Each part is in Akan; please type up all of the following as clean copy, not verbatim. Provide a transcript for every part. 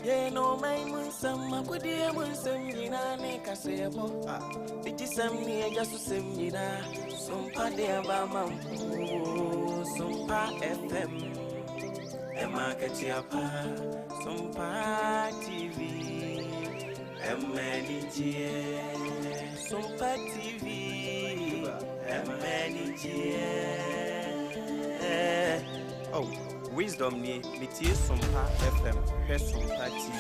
Yɛn ɔman mu nsɛm, akodie mu nsɛm nyinaa ne kaseɛbɔ. Digyisɛm ne agya so sɛm nyinaa. Sompa de aba ma wo. Sompa FM. Ɛma akatua pa. Sompa TV. Ɛma anigyeɛ. Sompa TV. Ɛma anigyeɛ. Oh, Wisdom nie, metie Sompa FM, hwɛ Sompa TV.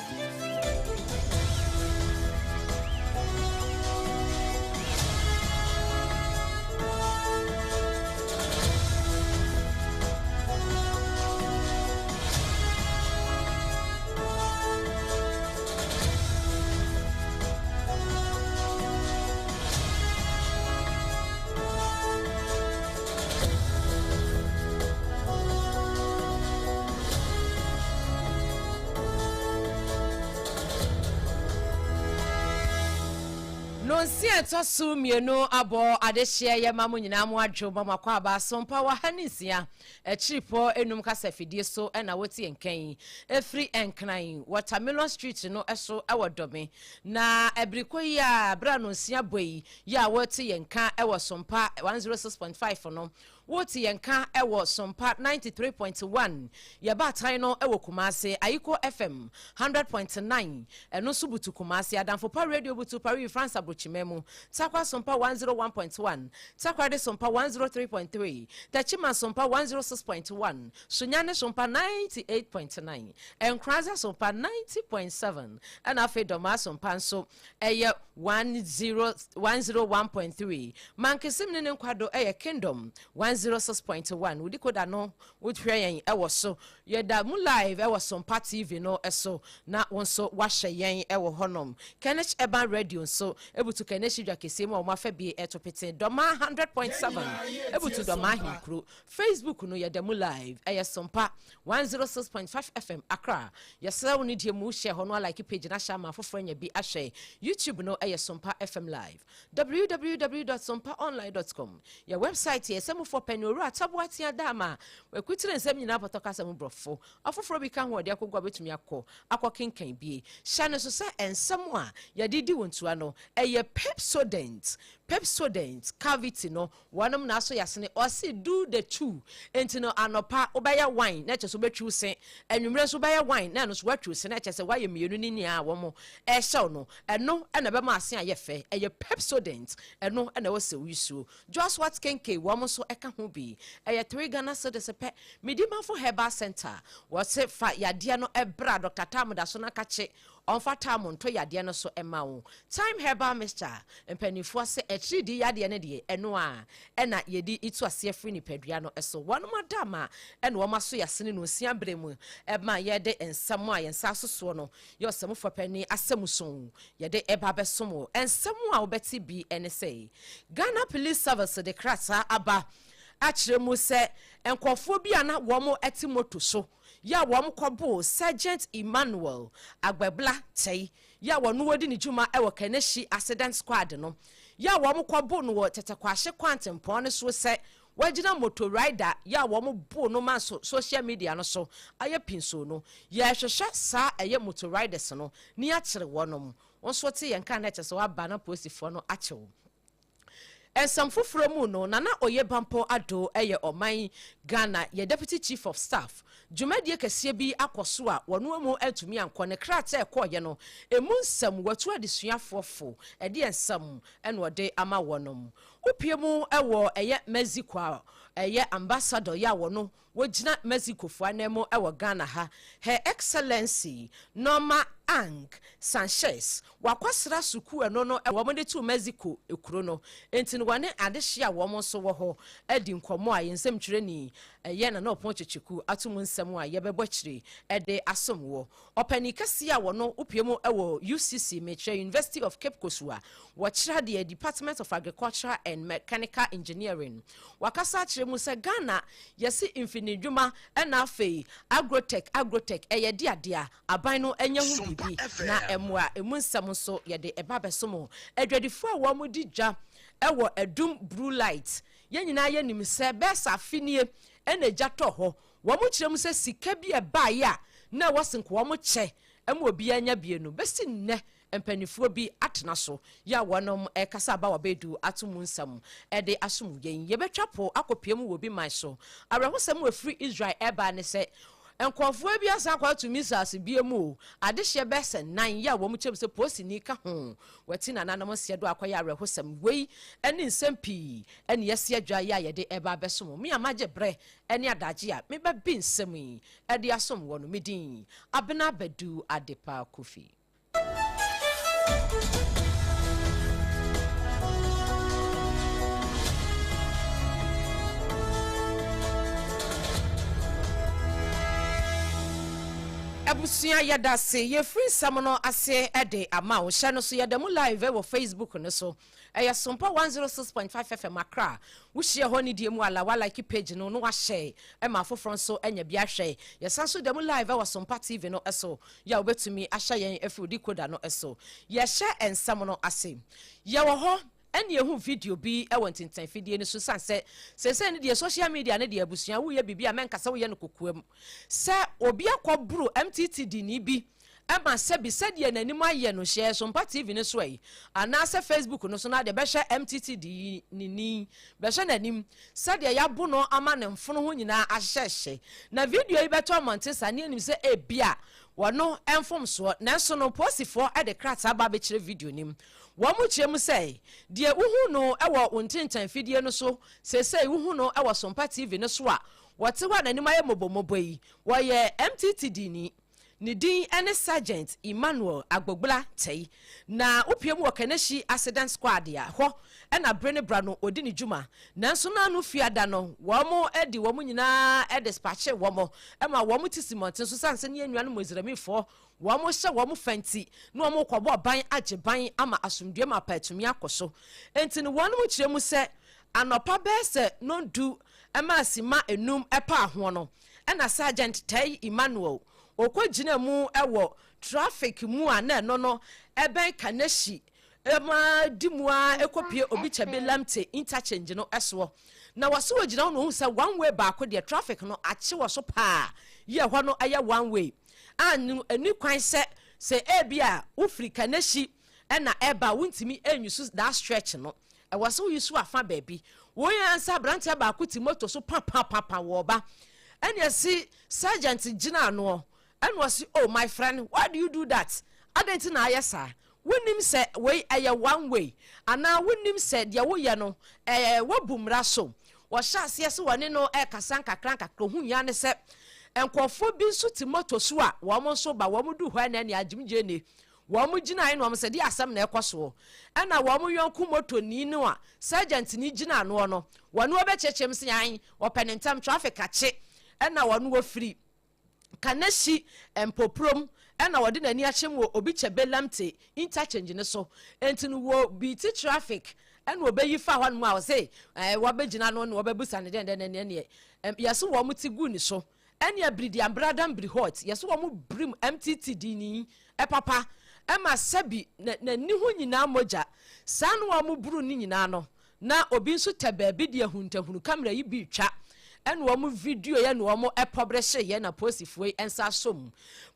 Nonsia ɛtɔ so mmienu abɔ adehyeɛ yɛ ma mo nyinaa mo adwo ma mo akɔ aba asompa wɔ ha ne nsia akyiripɔ enum kasa fidie so ɛna wotie nkan efiri Nkran Watermelon Street no so ɛwɔ Dɔme na ɛbirikɔ yi a berɛ a nonsia bɔ yi yɛ a wote yɛn nka wɔ Sompa 106.5 no, wote yɛn nka wɔ Sompa 93.1, yɛ baatan no wɔ Kumasi, Ayiko FM 100.9, ɛno nso butu Kumasi, Adamfo Pa Radio butu Paris, France aburokyima mu, Tarkwa Sompa 101.1, Takoradi Sompa 103.3, Techiman Sompa 106.1, Sunyani Sompa 98.9, Nkoranza Sompa 90.7, ɛna afei Dɔmaa Sompa nso ɛyɛ 101.3. Mankesim ne ne nkwado ɛyɛ Kingdom 106.1. Wo decoder no wohwɛ yɛn ɛwɔ so. Yɛda mu live ɛwɔ Sompa TV no ɛso na wo nso wahyɛ yɛn ɛwɔ hɔnom. Kenich Urban Radio nso ebutu Kenech dwa kɛseɛ mu a wɔn afa bie ɛto pete. Dɔma 100.7 ebutu Dɔma ahenkuro. Facebook no yɛda mu live ɛyɛ Sompa 106.5 FM Accra. Yɛsrɛ wo no deɛ mu hyɛ hɔ no alike page na ahyɛ ama afoforɔ anya bi ahwɛ. YouTube no ɛyɛ Sompa FM Live. www.sompaonline.com yɛ website yɛ sɛ mufoɔ pɛ ne Owura Taboatea Dama wakutire nsɛm nyinaa pɔtɔ kasa mu borɔfo afoforɔ bi ka ho ɔde akɔgu a bɛtumi akɔ akɔ kenkan bie. Hyɛ no so sɛ nsɛm a yɛde di wɔn tua no ɛyɛ Pepsodent. Pepsodent cavity no wɔnom na aso yasene ɔse do the two, nti no anɔpa wobɛyɛ wine na ɛkyɛ sɛ wobɛtwiw se, anwummerɛ nso wobɛyɛ wine na ɛno nso woatwiw se, na ɛkyɛ sɛ woayɛ mmienu ne nyinaa a wɔn ɛhyɛw no, ɛno ɛna ɛbɛma ase ayɛ fɛ. Ɛyɛ Pepsodent, ɛno ɛna ɛwɔ sɛ woyisuo. Joshua Kenke wɔn nso ɛka ho bi. Ɛyɛ 3 Ghana cedis pɛ. Midimafo Herbal Center wɔse fa yadeɛ no ɛbra Dr. Tam da so na kakye ɔmfa tam nto yadeɛ no so ɛma wo. Time Herbal Mixture, mpanimfoɔ sɛ akyiridi yadeɛ no deɛ, ɛno a ɛna yɛde itu aseɛ firi nipadua no so. Wɔnom adama ɛna wɔn aso yɛasene no nsia berɛ mu ɛma yɛde nsɛm a yɛn nsa asosoɔ no yɛ ɔsɛmfoɔ panin asɛm so yɛde ɛba bɛsom wo. Nsɛm a wobɛte bi ɛne sɛ Ghana Police Service de krataa aba akyerɛ mu sɛ nkɔfoɔ bi a na wɔn te moto so yɛ a wɔn kɔboo Sergeant Emmanuel Agbɛbla Tɛi yɛ a wɔn wɔdi ne dwuma wɔ Kaneshie Accident Squad no yɛ a wɔn kɔboo no wɔ Tɛtɛkwahye kwantempɔn no so sɛ wɔagyina moto rider yɛ a wɔn boo no ma so social media no so ayɛ pinso no. Yɛhwehwɛ saa ɛyɛ moto riders no ne akyere wɔnom. Wɔn nso te yɛn kan na ɛkyɛ sɛ wɔaba na polisifoɔ no akyew. Nsɛm foforɔ mu no, Nana Oye Bampo Ado yɛ ɔman Ghana yɛ Deputy Chief of Staff. Dwumadie kɛseɛ bi akɔ so a wɔn mu antumi ankɔ ne krataa ɛkɔɔyɛ no emu nsɛm watu adesuafoɔ fo ɛdeɛ nsɛm ɛna ɔde ama wɔnom. Wopie mu ɛwɔ ɛyɛ Mexico a ɛyɛ ambassador yɛ a wɔno wɔgyina Mexicofoɔ anan mu wɔ Ghana ha, Her Excellency Norma Ang Sanchez, wakɔsra sukuu ɛno no wɔn de to Mexico ekuro no nti no wɔne adehye a wɔn nso wɔ hɔ adi nkɔmmɔ a yɛn nsɛmtwerɛni ɛyɛ Nana Ɔpɔn Kyekyeku ato mu nsɛm a yɛbɛbɔ akyire ɛde asom wɔ. Ɔpanin kɛseɛ a wɔno wopie mu wɔ UCC, mekyerɛ University of Cape Coast, a wɔkyerɛ adeɛ Department of Agricultural and Mechanical Engineering, wakasa akyerɛ mu sɛ Ghana yɛsi mfinidwuma ɛna afei agrotech ɛyɛ de adeɛ a aban no anya ho biribi na ɛmoa emu nsɛm nso yɛde ɛba abɛsom. Adwadifoɔ a wɔn di dwa ɛwɔ Adum Blue Light, yɛn nyinaa yɛnim sɛ bɛɛsa afinie ɛna egya tɔ hɔ. Wɔn kyerɛ mu sɛ sika bi ɛbaeɛ a na ɛwɔ senko wɔn kyɛ. ma obiara nya bie no, bɛsi nnɛ mpanimfoɔ bi atena so yɛ a wɔnom rekasa aba wɔbɛdu ato mu nsɛm de asom yɛn. Yɛbɛtwa po akɔpue mu wɔ obi man so. Awerɛhosɛm a ɛfiri Israel reba ne sɛ, nkurɔfoɔ bi asan akɔ ato missiles bie mu o, adehyeɛ bɛyɛ sɛ nnan yɛ a wɔn kyɛm sɛ polisini ka ho. Wɔati nananom nseɛ do akɔyɛ awerɛhosɛm. Wei ne nsɛm pii ne yɛasi adwa yi a yɛde reba abɛsom wo. Me a magye berɛ ne adagye a meba bi nsɛm yi de asom wɔ no, me din Abena Badu Adepa Kofi. Abusua yɛdase yɛfiri nsɛm no ase de ama wo hyɛ no so yɛda mu live wɔ Facebook no so Ɛyɛ Sompa 106.5 FM Accra. Wohyia hɔ nidie mu a la wa like page no na wahyɛ ma afoforɔ nso anya bi ahwɛ. Yɛsan nso da mu live wɔ Sompa TV no so yɛ a wobɛtumi ahyɛ yɛn afiri wo decoder no so. Yɛhyɛ nsɛm no ase. Yɛwɔ hɔ ɛne yɛhu video bi wɔ ntintan fidie no so sane sɛ seesei no deɛ social media no deɛ abusua woyɛ biribi a mɛnka sɛ woyɛ no kokoam. Sɛ obi akɔboro MTT dini bi Ɛma sɛbi sɛdeɛ n'anim ayɛ no hyɛɛ Sompa TV no so ɛ, anaasɛ Facebook no so na deɛ bɛhwɛ MTT de yi ne ni, bɛhwɛ n'anim, sɛdeɛ yɛabo no ama ne mfono ho nyinaa ahyehyɛhyɛ. Na video yi bɛtɔ mmɔnten saa ne yɛnim sɛ ebia wɔno mfomsoɔ, nanso no polisifoɔ de krataa ba abɛkyerɛ video no mu. Wɔn kyerɛ mu sɛ, deɛ wohu no wɔ wo ntentan fidie no so seesei wohu no wɔ Sompa TV no so a wɔte hɔ a n'anim ayɛ mmɔbɔmmɔbɔ yi, wɔyɛ MTT dini. Ne din ne Sergeant Emmanuel Agbogbla Tei. Na wopue mu wɔ Kaneshie Accident Squad a hɔ na bere ne bra no ɔdi ne dwuma. Nanso na ano fiada no wɔn de wɔn nyinaa dispatche wɔn ma wɔn ti si mmɔnten so sane sɛ ne yɛn nuanom Misraimifoɔ wɔn hyɛ wɔn fa nti na wɔn rekɔbɔ ban agye ban ama asomdwoeɛ ma apa atumi akɔ so. Enti no wɔn kyerɛ mu sɛ anɔpa bɛyɛ sɛ nɔndu ma simma enum paa hoɔ no Ɛna Sergeant Tei Emmanuel ɔkɔgyinaa mu wɔ traffic mu a na ɛno no ɛbɛn Kaneshie ma di mu ara ɛkɔpue Obikyɛbe Lamte interchange no soɔ. Na wɔse ɔgyina hɔ na ɔhu sɛ one way baako deɛ traffic no akye wɔ so paa yɛ ɛhɔ no ɛyɛ one way a no ɛni kwan sɛ sɛ ebi a wofiri Kaneshie ɛna ɛba a wontumi ɛnyusu that stretch no. Ɛwɔ sɛ woyi so afa baabi. Woi ara nsa abranteɛ baako te moto so papapapa wɔɔba. Ɛna ɛsi sergeant gyina anoɔ. Ɛna ɔsi oh my friend why do you do that? Adɛn nti na ayɛ saa? Wonim sɛ wei ɛyɛ one way anaa wonim sɛ deɛ woyɛ no ɛɛ woabu mmara so? Wɔhyɛ aseɛ sɛ wɔne no ɛɛkasa nkakra nkakra. Ohuu ya ne sɛ nkurɔfoɔ bi nso te moto so a wɔn nso ba. Wɔn duu hɔ ɛna ɛne agyimgyee ne Wɔn gyinae na wɔn sɛ, Deɛ asɛm na ɛkɔ soɔ? Ɛna wɔn yɔnko motoni no a sergeant-ni gyina anoɔ no, wɔne wɔn bɛkyekyem se, Ae, wɔpɛ no ntɛm, traffic akye. Ɛna wɔn wɔfiri Kaneshie Mpopurom ɛna wɔde n'ani akyem wɔ Obikyɛbe Lamte interchange no so. Enti no wɔ beati traffic ɛna wɔbɛyi fa hɔ nom a wɔse ɛɛ wɔbɛgyina ano na wɔbɛbusa no dɛn dɛn dɛn ɛneɛ yɛse wɔn ti gu ne so. Ɛnea biri deɛ ambradam biri hot yɛse wɔn birim MTT dini papa ɛma sɛbi n'ani ho nyinaa mogya saa no wɔn buru ne nyinaa no na obi nso tɛ baabi de ahuntahunu camera yi bi retwa ɛna wɔn video yɛ na wɔn ɛpɔbrɛhye yɛ na posifoɔ yi nsa asɔ mu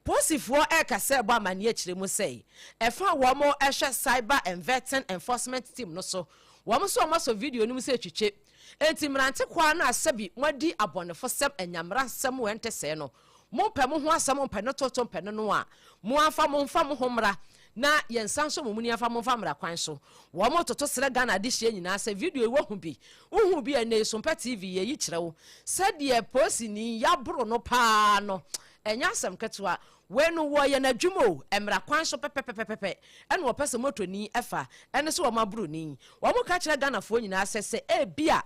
posifoɔ ɛkasa ɛbɔ amaneɛ kyerɛ mu sɛ ɛfa wɔn ɛhwɛ cyber and vetting enforcement team no so wɔn nso wɔn asɔ video no mu sɛ twitwe Enti mmerante kwaa no a sɛbi moadi abɔnefosɛm, anyameransɛm mu ɛnte sɛɛ no, mompɛ mo ho asɛm mpɛ no toto mpɛ no no a, mo ara mfa mo mfa mo ho mmra na yɛnsan nso mo muni mfa mo mfa mmra kwan so. Wɔn toto srɛ Ghana adehyeɛ nyinaa sɛ video yi woahu bi? Wohuu bi a ɛnnɛ yi Sompa TV yɛyi kyerɛ wo sɛdeɛ polisini yɛaboro no paa no ɛnyɛ asɛm ketewa. Wei no wɔyɛ n'adwuma o, mmara kwan so pɛpɛpɛpɛpɛ ɛna wɔpɛ sɛ motoni fa ɛne sɛ wɔn aboro ni. Wɔn ka kyerɛ Ghanafoɔ nyinaa sɛ sɛ ebia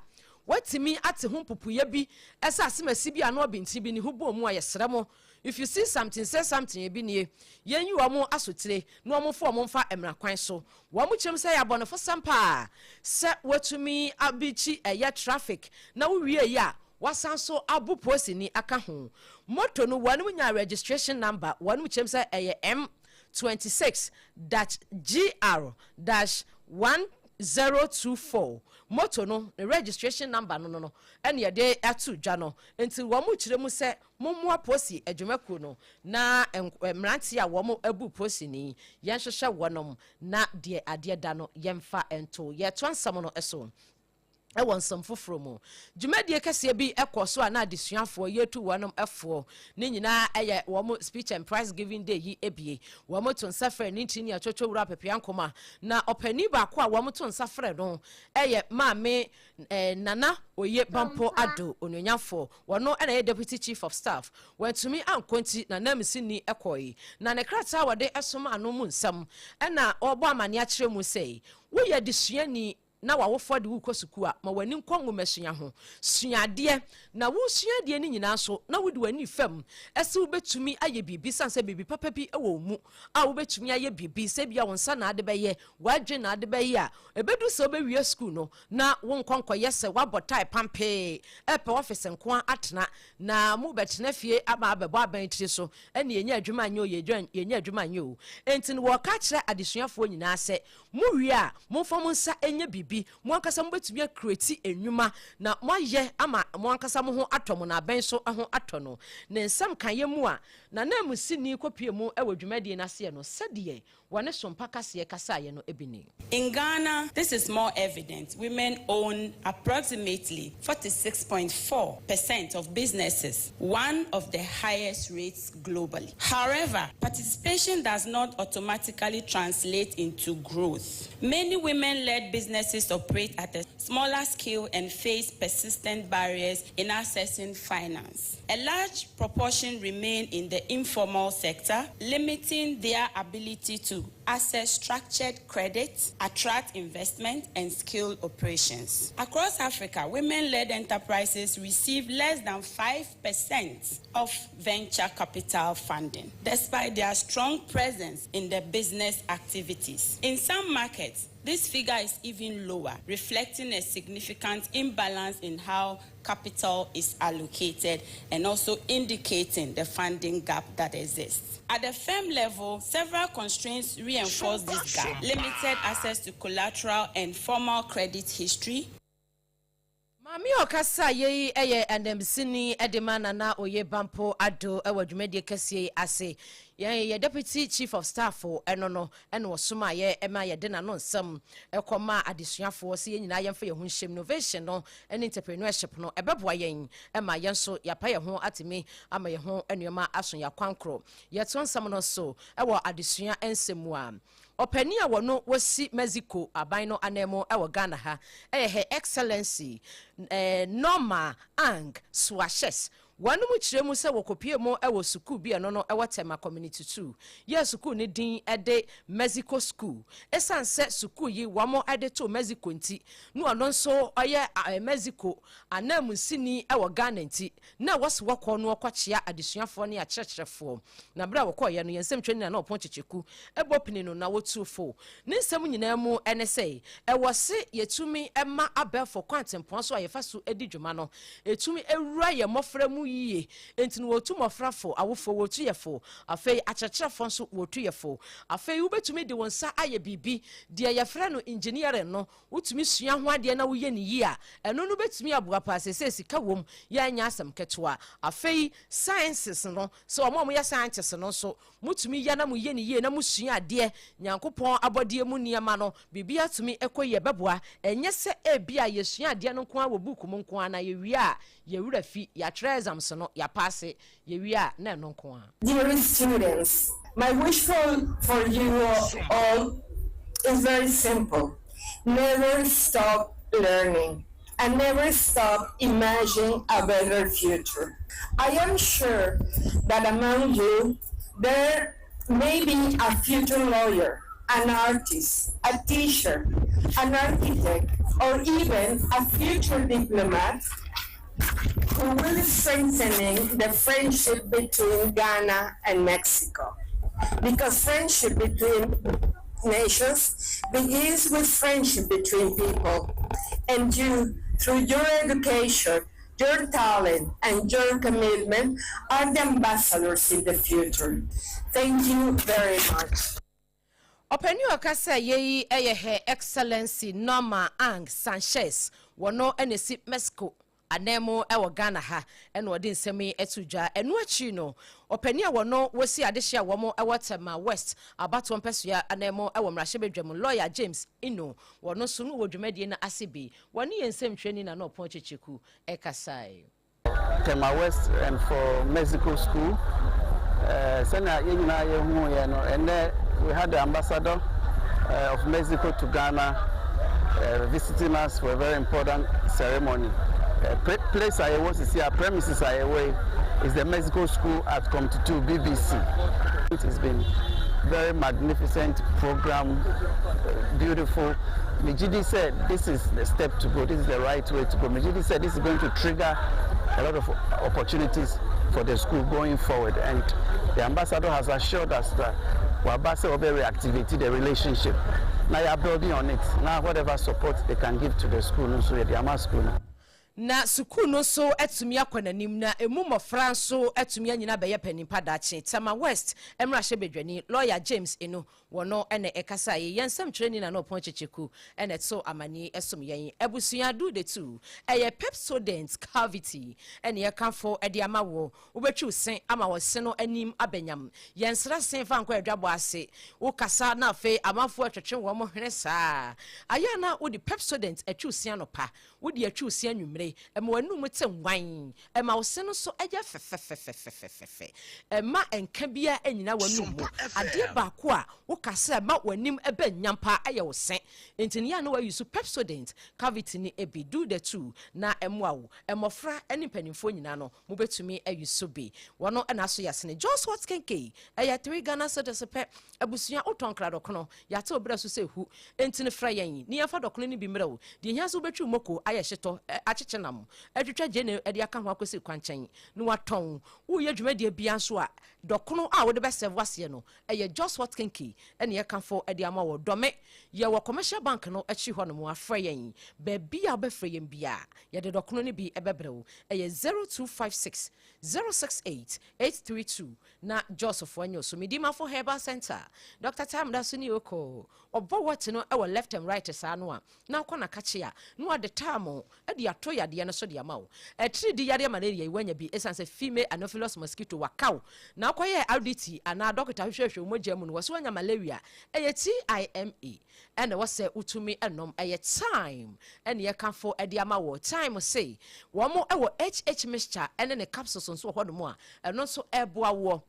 watumi ate ho mpupuiɛ bi sɛ asemasi bi anaa ɔbentini bi ne ho bɔɔ mu a yɛsrɛ mo if you see something say something ebi nie yɛnyi wɔn asotire na wɔn mfa wɔn mfa mmara kwan so. Wɔn kyerɛ mu sɛ ɛyɛ abɔnefosɛm paa sɛ watumi abikyi ɛyɛ traffic na wowie yi a Wɔasan nso abo polisini aka ho. Moto no wɔnom nyaa registration number, wɔnom kyerɛm sɛ ɛyɛ M26 dash GR dash 1024. Moto no ne registration number no no ɛne yɛde ato dwa no. Nti wɔn kyerɛ mu sɛ mommoa polisi adwumakuo no na mmeranteɛ a wɔn abu polisini yɛnhwehwɛ wɔnom na deɛ adeɛ da no yɛmfa nto. Yɛtoa nsɛm no so. Ɛwɔ nsɛm foforɔ mu, dwumadie kɛseɛ bi ɛkɔ so a na adesuafoɔ yɛtu wɔnom ɛfoɔ ne nyinaa ɛyɛ wɔn speech and prize giving day yi. Ebie wɔn to nsa frɛ ne ntini atwotwo wura Pepea Nkoma, na ɔpanin baako a wɔn to nsa frɛ no ɛyɛ Maame Nana Oye Bampo Ado onuonyamfoɔ. Wɔno ɛna yɛ Deputy Chief of Staff. Wɔntumi ankɔ nti na namsini ɛkɔe, na ne krataa a wɔde ɛsom ano mu nsɛm ɛna ɔrebɔ amanneɛ akyerɛ mu sɛ woyɛ adesuani na w'awofoɔ de wokɔ sukuu a, ma w'ani nkɔ nwomasua ho. Sua adeɛ, na wosua adeɛ no nyinaa nso na wode w'ani fam ɛsɛ wobɛtumi ayɛ biribi, sane sɛ biribi papa bi wɔ wo mu a wobɛtumi ayɛ biribi, sɛ bia wo nsa na ade bɛyɛ, w'adwe na ade bɛyɛ a ɛbɛdu sɛ wobɛwie sukuu no na wo nkɔ nkɔyɛ sɛ woabɔ tae pampee ɛpɛ office nko a atena na mobɛtena fie ama abɛbɔ aban tiri so. Ɛne yɛnyɛ adwuma nyɛ o, yɛnyɛ adwuma nyɛ o. Enti no wɔka kyerɛ adesuafoɔ nyinaa sɛ mowie a, momfa mo nsa nyɛ biribi. Mo ankasa mobɛtumi acreate nnwuma na moayɛ ama mo ankasa mo ho atɔ mo na abɛn so ho atɔ no. Ne nsɛm kaeɛ mu a nananmusini kɔpie mu wɔ dwumadie no aseɛ no, sɛdeɛ wɔne Sompa kaseɛ kasaeɛ no bi ni. In Ghana, this is more evident. Women own approximately 46.4% of businesses, one of the highest rates globally. However, participation does not automatically translate into growth. Many women led businesses operate at a smaller scale and face persistent barriers in accessing finance. A large proportion remain in the informal sector, limiting their ability to access structured credit, attract investment, and scale operations. Across Africa, women led enterprises receive less than 5% of venture capital funding, despite their strong presence in the business activities. In some markets, this figure is even lower, reflecting a significant imbalance in how capital is allocated and also indicating the funding gap that exists. At the firm level, several constraints reinforce this gap: limited access to collateral and formal credit history. Maame a ɔkasa yei yɛ anamsini de ma Nana Oye Bampo Ado wɔ dwumadie kɛseɛ yi ase. Yɛn yɛ Deputy Chief of Staff ɛno no ɛna ɔsom a yɛ ɛma yɛde n'ano nsɛm ɛkɔma adesuafoɔ sɛ yɛn nyinaa yɛmfa yɛn ho nhyɛm. Innovation no ne entrepreneurship no ɛbɛboa yɛn ɛma yɛn nso yɛapa yɛn ho atumi ama yɛn ho nneɛma aso yɛn akwankorɔ. Yɛto nsɛm no so ɛwɔ adesua nsɛm mu a, ɔpanin a wɔno wɔsi Mexico aban no anan mu wɔ Ghana ha ɛyɛ Her Excellency Norma Ang Suarez. Wɔn mu kyerɛ mu sɛ wɔkɔpie mu wɔ sukuu bi ɛno no ɛwɔ Tema Community 2 yɛ sukuu ne din de Mexico School. Ɛsiane sɛ sukuu yi wɔn de to Mexico nti na ɔno nso ɔyɛ Mexico ananmusini wɔ Ghana nti na wɔsi wɔkɔ no wɔkɔkyea adesuafoɔ ne akyerɛkyerɛfoɔ. Na berɛ a wɔkɔɔyɛ no, yɛn nsɛm twɛ na ɔpɔn kyekyeku ɛbɔ pini no na wɔtu fo. Ne nsɛm nyinaa mu ɛne sɛ ɛwɔ se yɛtumi ɛma abɛɛfo kwantempɔn so a yɛfa so di dwuma no ɛtumi ewura yɛn mmɔfra mu yie. Nti no wɔtu mmɔfra fo, awofoɔ wɔtu yɛ fo, afei akyerɛkyerɛfoɔ nso wɔtu yɛ fo. Afei wobɛtumi de wɔn nsa ayɛ biribi deɛ yɛfrɛ no engineering no, wotumi sua ho adeɛ na woyɛ ne yie a, ɛno no bɛtumi aboa paa sɛ sika wom yɛnyɛ asɛm ketewa. Afei sciences no sɛ wɔn a wɔyɛ scientists no nso, motumi yɛ na moyɛ ne yie na mosua adeɛ Nyankopɔn abɔdeɛ mu nneɛma no, biribi atumi ɛkɔ yie, bɛboa. Ɛnyɛ sɛ ebi a yɛsua adeɛ no nko ara wɔ book mu nko ara na yɛwie a yɛwura fi, yɛatwerɛ exams no, yɛapass, yɛwie a na ɛno nko ara. Dear students, my wish for you all is very simple. Never stop learning and never stop imagining a better future. I am sure that among you there may be a future lawyer, an artist, a teacher, an architect, or even a future diplomat who will be strengthening the friendship between Ghana and Mexico. Because friendship between nations begins with friendship between people. And you, through your education, your talent, and your commitment, are the ambassadors in the future. Thank you very much. Ɔpanin a ɔkasa yɛ yi yɛ Her Excellency Norma Ang Sanchez. Wɔno na ɛsi Mexico ananmu wɔ Ghana ha na ɔde nsɛm yi to dwa. Ɛno akyiri no, ɔpanin a wɔno wɔsi adehye a wɔn wɔ Tema West abatoɔ mpɛsoa ananmu wɔ mmarahyɛbadwam, Lawyer James Eno, wɔno nso no wɔ dwumadie no ase bi. Wɔne yɛn nsɛmtwerɛni Nana Ɔpɔn Kyekyeku kasae. Tema West and for Mexico School. Sɛnea yɛn nyinaa yɛhu yɛn no, ɛnɛ we had the ambassador of Mexico to Ghana visiting us for a very important ceremony. Place a yɛwɔ sisi a, premises a yɛwɔ yi is the Mexico School at Community 2 BBC. It has been very magnificent program, beautiful. Megye di sɛ this is the step to go, this is the right way to go. Megye di sɛ this is going to trigger a lot of opportunities for the school going forward, and the ambassador has assured us that waba sɛ wɔbɛ reactivate the relationship. Now you are building on it. Now whatever support they can give to the school no, so yɛde ama school no. Na sukuu no nso atumi akɔ n'anim na emu mmɔfra nso atumi anyina bɛyɛ panimpa daakye. Tema West mmarahyɛbadwani, Lawyer James Eno, wɔno na ɛkasa yi. Yɛn nsɛmtwerɛni Nana Ɔpɔn Kyekyeku na ɛto amanneɛ ɛsom yɛn. Abusua do the two ɛyɛ Pepsodent Cavity ɛne ɛkamfo de ama wo. Wobɛtwiw se ama wɔ se no anim abɛnyam. Yɛnsrɛ se fa nkɔ adwabɔ ase. Wokasa na afei amanfoɔ atwetwe wɔn hwene saa. Ayɛ a na wode Pepsodent atwiw se anɔpa, wode atwiw se anwummere, ɛma w'anum te nwan, ɛma wo se no nso yɛ fɛfɛfɛfɛfɛfɛ. Ɛma nka biara nnyina w'anum mu. Adeɛ baako a woka sɛ ɛma w'anim bɛ nyam paa yɛ wo se. Enti no yɛ a na woayi so Pepsodent Cavity no bi. Do the two na ɛmmoa wo. Mmɔfra ne mpanimfoɔ nyinaa no, mobɛtumi ayi so bi. Wɔn na aso yɛ asene. John's Hot Kenkey, ɛyɛ 3 Ghana cedis pɛ. Abusua, wotɔn kra dɔkono, yɛate wo berɛ so sɛ hu. Enti no frɛ yɛn ne yɛmfa dɔkono no bi mmerɛ wo. Deɛ hia sɛ wobɛtwi moko ayɛ hyetɔ, akyekye nam, atwitwa gyeene de aka ho akɔsi kwankyɛn na watɔn. Woyɛ dwumadie biara nso a, dɔkono a wode bɛsɛve aseɛ no, ɛyɛ John's Hot Kenkey ɛne yɛkamfo de ama wɔ. Dɔme, yɛwɔ Commercial Bank no akyi hɔ nom. Afrɛ yɛn baabi a wobɛfrɛ yɛn biara, yɛde dɔkono no bi bɛbrɛ wo. Ɛyɛ 0256 068 832 na Josfoɔ nyɛ so. Medimafo Herbal Center, Dr Tam da so ne oko ɔbɔ wɔte no ɛwɔ left and right saa no a na akɔ nakakye a na wɔde tam de ato yadeɛ no so de ama wo. Ɛtiri di yadeɛ malaria yi, wanya bi ɛsiane sɛ female Anopheles mosquito wakaw na akɔyɛ RDT anaa dɔkita hwehwɛhwɛ wo mogya mu no, wɔ so wanya malaria, ɛyɛ TIME ɛna ɛwɔ sɛ wotumi ɛnom. Ɛyɛ Time ɛne yɛkafo ɛde ama wɔ. Time se wɔn ɛwɔ HH mixture ɛne ne capsules nso wɔ hɔnom a ɛno nso ɛboa woɔ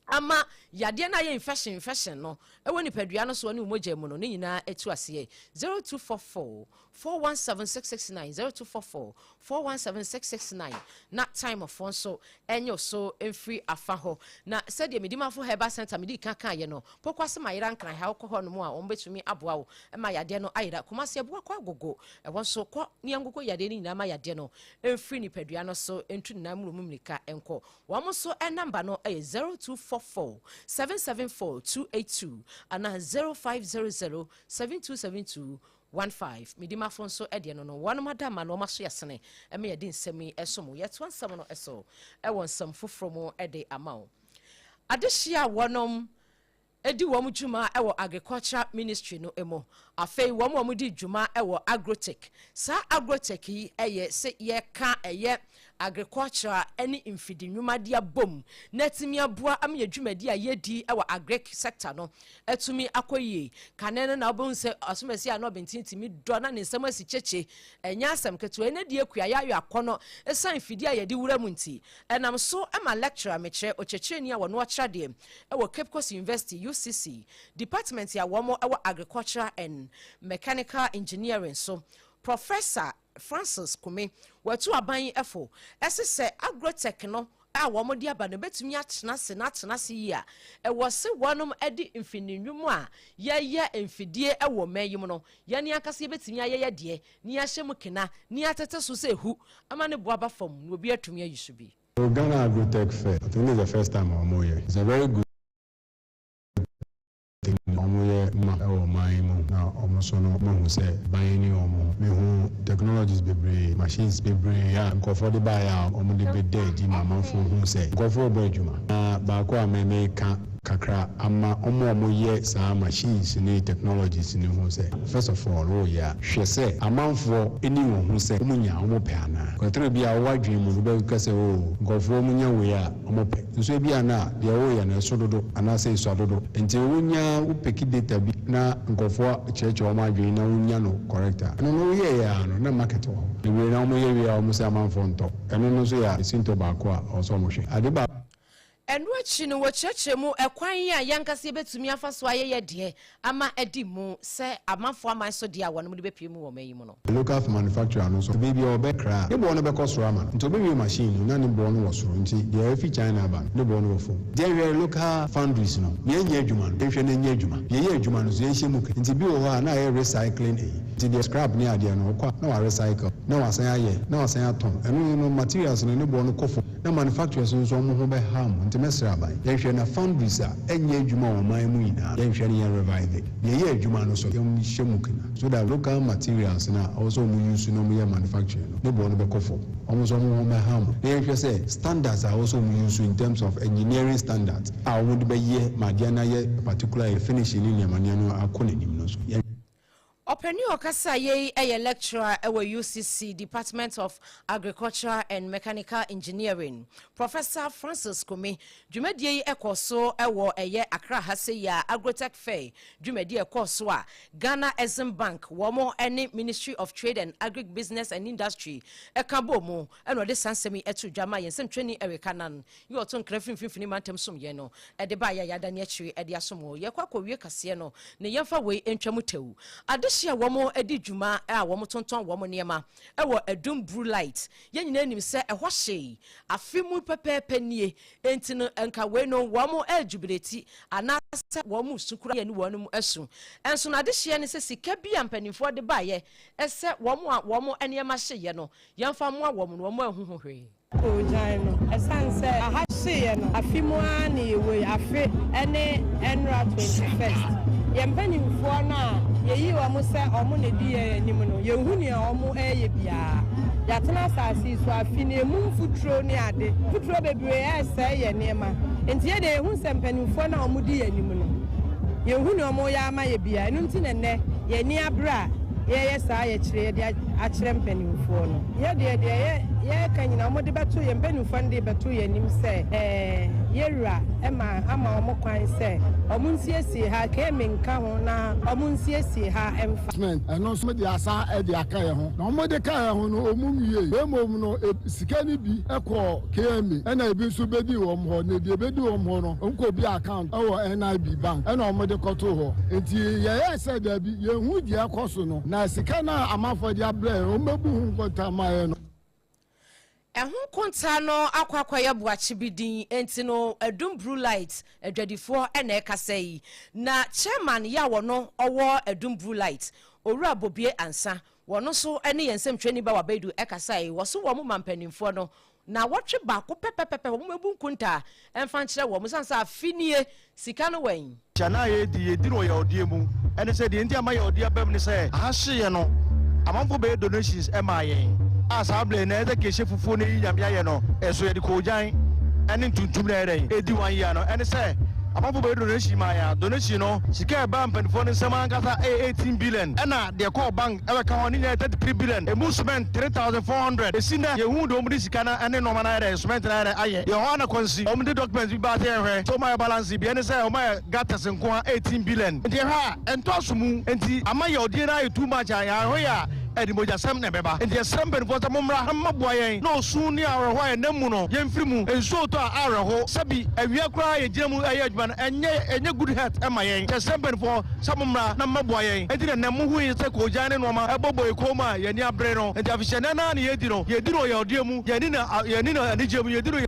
ama yadeɛ no ayɛ infection no ɛwɔ nipadua no so ne mogya mu no ne nyinaa ɛtu aseɛ. 0244 417669, 0244 417669 na Time foɔ nso ɛnyɛ so mfiri afa hɔ. Na sɛdeɛ Medimafo Herbal Center mede ka kaeɛ no, pɔkɔ ase ma yera Nkran ha, wokɔ hɔ nom a, wɔn bɛtumi aboa wo ma yadeɛ no ayera. Kumase aboa kɔ Agogo, ɛhɔ nso kɔ ne yɛngogo yadeɛ no nyinaa ma yadeɛ no mfiri nipadua no so ntu ne nan mu mmirika nkɔ. Wɔn nso number no yɛ 0244 774 282 anaa 0500 7272 15. Medimafo nso deɛ no, wɔnom ada ma no wɔn aso yɛsene ɛma yɛde nsɛm yi ɛso mu. Yɛtoa nsɛm no ɛso ɛwɔ nsɛm foforɔ mu ɛde ama wo. Adehyia a wɔnom edi wɔn dwuma wɔ Agriculture Ministry no mu, afei wɔn a wɔdi dwuma wɔ Agrotech. Saa Agrotech yi yɛ sɛ yɛka ɛyɛ agriculture ne mfidi nnwumadeɛ abom na atumi aboa ama yɛ dwumadi a yɛdi wɔ agric sector no atumi akɔ yie. Kane no na wobɛhu sɛ asomasi a na ɔbɛntintimi dɔ na ne nsɛm asi kyekye, ɛnyɛ asɛm ketewa. Ɛnɛ deɛ akua yɛayɔ akɔnɔ ɛsiane mfidie a yɛde wura mu nti. Ɛnam so ma lecturer, mekyerɛ ɔkyerɛkyerɛni a wɔno ɔkyerɛ adeɛ ɛwɔ Cape Coast University, UCC, department a wɔn ɛwɔ Agricultural and Mechanical Engineering so, Professor Francis Kumi, wɔatu aban ɛfo ɛse sɛ Agrotech no a wɔn de aba no bɛtumi atena ase na atena ase yie a, ɛwɔ se wɔnom de mfininwom a yɛyɛ mfidie wɔ mman yi mu no, yɛne ankasa yɛbɛtumi ayɛyɛ deɛ ne yɛahyɛ mu kena ne yɛatete so sɛ ehu ama ne boa ba fam na obi atumi ayi so bi. So Ghana Agrotech Fair, I think this is the first time I'm here. It's a very good thing. Ɔmo yɛ ma ɛwɔ ɔman yi mu na ɔmo nso no mo hu sɛ ban ne ɔmo mehu technologies bebree, machines bebree a nkurɔfoɔ de baeɛ a ɔmo de bɛda adi ma amanfoɔ hu sɛ nkurɔfoɔ bɔ adwuma. Na baako a mɛmɛka Kakra ama wɔn a wɔyɛ saa machines ne technologies no ho sɛ, first of all woreyɛ a, hwɛ sɛ amanfoɔ ani wɔ ho sɛ wɔnya a wɔpɛ anaa. Kɔtɔrɔ bi a wowɔ adwene mu no wobɛka sɛ oh nkurɔfoɔ wɔnya wei a wɔpɛ. Nso ebia na deɛ woreyɛ no ɛso dodo anaasɛ esua dodo. Nti wonya wo peki data bi na nkurɔfoɔ kyerɛkyerɛ wɔn adwene na wonya no correct a, ɛno no woyɛeɛ ara no na market wɔ hɔ. Bebree no ara wɔyɛ wie a wɔn sɛ amanfoɔ ntɔ. Ɛno no nso yɛ sintɔ baako a ɛwɔ sɛ wɔhwɛ. Ade baako. Ɛno akyi no, wɔkyerɛkyerɛ mu ɛkwan a yɛn ankasa yɛbɛtumi afa so ayɛ yɛn deɛ ama adi mu sɛ amanfoɔ aman so deɛ a wɔnom de bɛpue mu wɔ ɔman yi mu no. Local manufacturer no nso, baabi a ɔbɛkra a, ne boɔ no bɛkɔ soro ama no. Nti ɔbɛwie machine no na ne boɔ no wɔ soro nti deɛ ɛfi China aba no, ne boɔ no wɔ fam. Nti yɛnhwɛ local foundries no, nea ɛnyɛ adwuma no, yɛnhwɛ na ɛnyɛ adwuma. Deɛ ɛyɛ adwuma no nso, yɛnhyɛ mu kena. Nti bi wɔ hɔ a, na ayɛ recycling eyi. Nti deɛ scrap ne adeɛ no, ɔkɔ a, na wa recycle, na wasan ayɛ, na wasan atɔn. Ɛno no, materials no, ne boɔ no kɔ fam. Na manufacturers nso wɔn ho bɛhaw mo nti mɛsrɛ aban yɛnhwɛ na foundries a ɛnyɛ adwuma wɔ ɔman mu nyinaa yɛnhwɛ na yɛn revive deɛ ɛyɛ adwuma no so yɛnhyɛ mu kena so that local materials no a ɛwɔ sɛ wɔn use na wɔn yɛ manufacturing no ne boɔ no bɛkɔ fam wɔn nso wɔn ho bɛhaw mo na yɛnhwɛ sɛ standards a ɛwɔ sɛ wɔn use in terms of engineering standards a wɔn de bɛyɛ ma adeɛ no ayɛ particular yɛ finishing ne nneɛma nneɛma no akɔ n'anim no nso yɛn. Ɔpanin a ɔkasa yei yɛ lecturer wɔ UCC Department of Agricultural and Mechanical Engineering, Professor Francis Kumi. Dwumadie yi kɔɔ so wɔ ɛyɛ Accra ha sei a Agrotech Fair dwumadie a ɛkɔɔ so a Ghana Exim Bank wɔn ne Ministry of Trade and Agric Business and Industry ka bɔɔ mu na ɔde saa nsɛm yi too dwa maa yɛn nsɛmtwerɛni Eric Annan yi ɔto nkra firi mfimfini mantam som yɛn no de baeɛ a yɛadane akyire de asom wo. Yɛkɔ akɔwie kaseɛ no na yɛmfa wei ntwa mu tɛw. Adehye a wɔdi dwuma a wɔtontɔn wɔn nneɛma wɔ Adum Brew Light, yɛn nyinaa nim sɛ ɛhɔ hyee afe mu pɛpɛɛpɛ nie, enti no nka wei no wɔrejubileti anaasɛ wɔresu koraa yɛne wɔn asu. Nso no adehyeɛ ne sɛ sika bi a mpanimfoɔ de baeɛ sɛ wɔn a wɔn nneɛma hyeeɛ no yɛmfa mmoa wɔn no wɔn anhu ho hwee. Koogyan no. Ɛsiane sɛ aha hyeeɛ no, afe mu ara na yɛwɔ yi, afe ne ɛnnora 21st. Yɛn mpanimfoɔ no a yɛyii wɔn sɛ wɔn na ɛdi yɛn anim no, yɛnhu nea wɔreyɛ biara. Yɛatena asase yi so afe no, ɛmu mfuturo ne ade, mfuturo bebree resɛe yɛn nneɛma. Enti yɛn deɛ yɛhu sɛ mpanimfoɔ no a wɔdi yɛn anim no, yɛnhu nea wɔreyɛ ama yɛn biara. Ɛno nti na nnɛ yɛn ani abere a yɛreyɛ saa yɛkyerɛ yɛde akyerɛ mpanimfoɔ no. Yɛ deɛ, deɛ yɛ, yɛreka nyinaa, wɔde bɛto yɛn, mpanimfoɔ no de rebɛto yɛn anim sɛ, ɛɛ, yɛ wura ma, ama wɔn kwan sɛ wɔn nsiesie ha, KMA nka ho na wɔn nsiesie ha mfa. Cement, ɛno nso wɔde asan de aka yɛn ho. Na wɔde kaa yɛn ho no, wɔn nwiei, na mmom no, sika no bi kɔɔ KMA, ɛna ebi nso bɛdii wɔn hɔ, na deɛ ɛbɛdii wɔn hɔ no, wɔkɔbuee account wɔ NIB bank, ɛna wɔde kɔtoo hɔ. Enti yɛyɛɛ sɛ dabi, yɛnhu deɛ ɛrekɔ so no, na sika no a amanfoɔ de abrɛ yɛn, wɔmmɛbu ho nkontaa mma yɛn no. Ɛho nkontaa no akɔ akɔyɛ boakye bi din, enti no Adum Brew Light adwadifoɔ na ɛrekasa yi. Na Chairman yi a wɔno ɔwɔ Adum Brew Light, Owura Bobie Ansah, wɔno nso ne yɛn nsɛmtwerɛni Bawa Baidu kasae. Wɔso wɔn ma mpanimfoɔ no naawɔtwe baako pɛpɛpɛpɛ wɔmmɛbu nkontaa mfa nkyerɛ wɔn, ɛsiane sɛ afe nie sika no wɛn. Hyɛ no a yɛredi, yɛdi no wɔ yawdeɛ mu. Ɛne sɛ, deɛ nti a ɛma yawdeɛ ba mu ne sɛ, aha hyeeɛ no, amanfoɔ bɛyɛ donations maa yɛn, a saa berɛ yi na ɛyɛ sɛ kɛhyɛ fufuo no yi Nyame ayɛ no, ɛso yɛde koogyan ne ntuntum na ɛyɛ dɛn, ɛdi one year no, ɛne sɛ, amanfoɔ bɛyɛ donation maa yɛn a, donation no, sika a ɛbaa mpanimfoɔ no nsam ankasa ɛyɛ 18 billion, ɛna deɛ ɛkɔɔ bank ɛbɛka ho, ne nyinaa yɛ 33 billion, ɛmu cement 3,400, ɛsi nnɛ, yɛnhuu deɛ wɔde sika no ne nnoɔma no ayɛ dɛn, cement no ayɛ dɛn, ayɛ. Yɛwɔ hɔ ara na kwansi, wɔde documents bi baa sɛ yɛnhwɛ sɛ wɔayɛ balance bi, ɛne sɛ wɔayɛ gutters nko ara 18 billion, nti yɛhwɛ a ɛntɔ aso mu, nti ama yawdie no ayɛ too much a yɛanhwɛ yie a ɛde mogyasɛm na ɛbɛba. Nti yɛsrɛ mpanimfoɔ sɛ mommra na mommɛboa yɛn na osu ne awerɛhoɔ a yɛnam mu no yɛmfiri mu, nsuo retɔ a awerɛho, sɛbi awia koraa a yɛgyina mu yɛ adwuma no ɛnyɛ ɛnyɛ good health ɛma yɛn, nti yɛsrɛ mpanimfoɔ sɛ mommra na mommɛboa yɛn. Nti na nnɛ mohui sɛ koogyan ne nnoɔma ɛbɔbɔ yɛn kɔn mu a yɛn ani abere no, nti afehyia nnɛ no ara na yɛredi no, yɛredi no wɔ yawdeɛ mu, yɛnni no yɛnni no anigyeɛ mu, yɛredi no.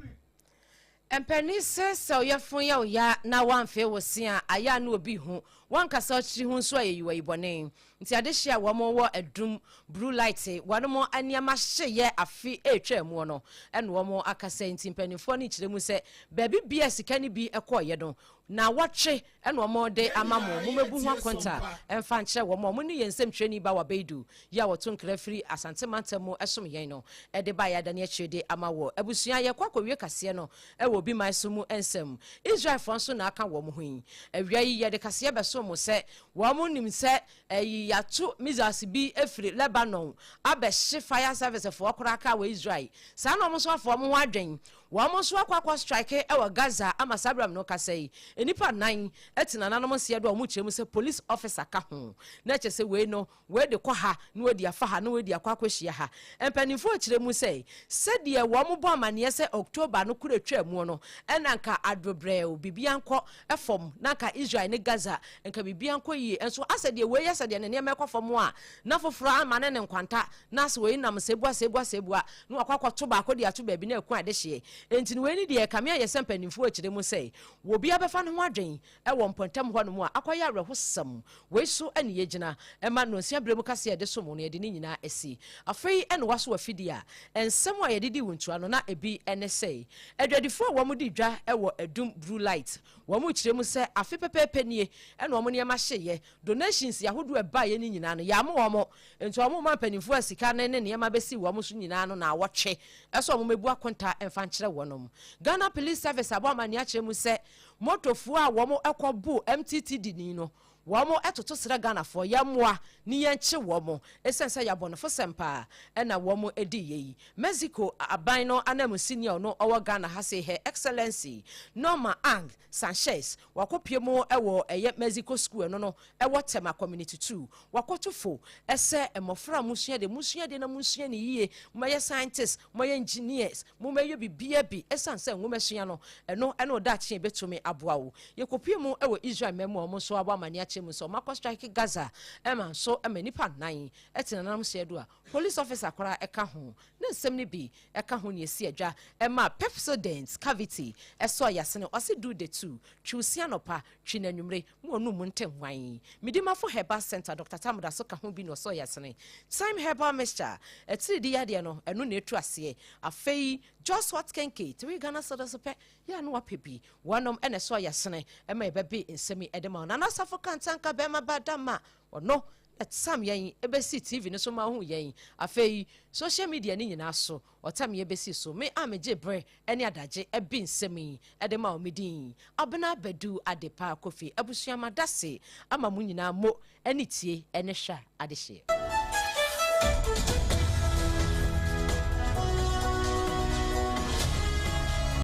Mpanin se sɛ ɔyɛfon yɛ wo ya na woamfee wo se a, ayɛ a na obi hu. Woankasa ɔkyiri ho nso a ɛyɛ yiwayibɔne. Nti adehye a wɔn wɔ adum, blue light, wɔn nneɛma hyeyɛ afe retwa muo no na wɔn akasa yi. Nti mpaninfoɔ no kyerɛ mu sɛ baabi bia sika no bi kɔeɛ no, Naawɔtwe na wɔde ama mo, mommɛbu ho akonta mfa nkyerɛ wɔn a wɔne yɛn nsɛmtwerɛni Bawa Baidu yi a wɔto nkra firi Asante mantam mu som yɛn no de baeɛ adane akyire de ama wɔ. Abusua, yɛrekɔ akɔwie kaseɛ no wɔ obi man so mu nsɛm. Israelfoɔ nso na aka wɔn ho yi. Awia yi yɛde kaseɛ bɛsom mo sɛ wɔn nim sɛ ɛyi yɛato missiles bi afiri Lebanon abɛhye fire service foɔ koraa kaa wɔ Israel. Saa na wɔn nso afa wɔn ho adwen. Wɔn nso akɔ akɔ strike wɔ Gaza ama saa berɛ a me ne wo kasa yi, nnipa nnan te nananom nseɛ do a wɔkyerɛ mu sɛ police officer ka ho. Na kyerɛ sɛ wei no, wei de kɔ ha na wadi afa ha na wei de akɔ akɔhyia ha. Mpanimfoɔ kyerɛ mu sɛ, sɛdeɛ wɔbɔ amaneɛ sɛ October no koro atwaa muo no, ɛna anka adwobrɛw, biribiara nkɔ fam, na anka Israel ne Gaza, anka biribiara nkɔ yie. Nso asɛ deɛ wei yɛ sɛ deɛ ne nneɛma rekɔ fam a, na foforɔ ama ne ne nkwanta, na asɛ wei nam sɛbua sɛbua sɛbua, na wakɔ akɔto baako de ato baabi na aku adehyeɛ. Enti no wei ne deɛ ɛkame ayɛ sɛ mpanimfoɔ kyerɛ mu sɛ, obiara bɛfa ne ho adwen wɔ mpɔtam hɔnom a akɔyɛ awerɛhosɛm. Wei so na yɛgyina ma nnɔnsia berɛ mu kaseɛ a yɛde som wo no, yɛde ne nyinaa asi. Afei na woaso afidie a nsɛm a yɛde di wo ntua no na ebi ne sɛ, Adwadifoɔ a wɔdi dwa wɔ Adum Blue Light, wɔkyerɛ mu sɛ afe pɛpɛɛpɛ nie na wɔn nneɛma hyeeɛ. Donations ahodoɔ a ɛbaeɛ no nyinaa no, yɛammo wɔn. Nti wɔn ma mpanimfoɔ a sika no ne nneɛma bɛsi wɔn so nyinaa no naawɔtwe sɛ wɔmmɛbu akonta mfa nkyerɛ wɔnom. Ghana Police Service abɔ amanneɛ akyerɛ mu sɛ Motofoɔ a wɔn kɔ bo MTTD ni no wɔn toto srɛ Ghanafoɔ yɛn mmoa ne yɛn kye wɔn ɛsiane sɛ yɛ abɔnefosɛm paa ɛna wɔn di yɛ yi. Mexico aban no ananmusini a ɔno ɔwɔ Ghana ha sei Her Excellency Norma Ang Sanchez wakɔ pie mu wɔ ɛyɛ Mexico school ɛno no ɛwɔ Tema Community 2 Wɔakoto fo sɛ mmɔfra a mosua deɛ, monsua adeɛ na monsua no yie, mommɛyɛ scientists, mommɛyɛ engineers, mommɛyɛ biribiara bi, ɛsiane sɛ nwomasua no, ɛno ne wo daakye a ɛbɛtumi aboa wo. Yɛkɔpue mu wɔ Israel mma mu a wɔn nso abɔ amanneɛ akyerɛ mu sɛ wɔakɔ strike Gaza ma nso ma nnipa nnan te nananom hyɛ do a police officer koraa ka ho. Ne nsɛm no bi ka ho nea ɛsi adwa ma Pepsodent Cavity sɔɔ yasene, ɔse do the two, twi wo se anɔpa, twi no anwummere, Mo ɔno mu nte hwan? Medimafo Herbal Centre, Doctor Tamuda so ka ho bi na ɔsɔɔ yasene. Thyme Herbal Mixture, atiridii yadeɛ no, ɛno na ɛtu aseɛ. Afei, Jos Hot Kenkey, 3 Ghana cedis pɛ, yɛ a na wapɛ bi. Wɔnom na ɛsɔɔ yasene ma yɛbɛbe nsɛm yi de ma wo. Nana Asafo Kantanka bɛɛma ba Dama, ɔno na tam yɛn bɛsii TV no so ma wohuu yɛn. Afei, social media no nyinaa so, Ɔtam yɛ bɛsi so. Me a megye berɛ ne adagye bi nsɛm yi de ma wo me din Abena Badu Adepa Kofi abusua madase ama mo nyinaa mo ne tie ne hwɛ adehyeɛ.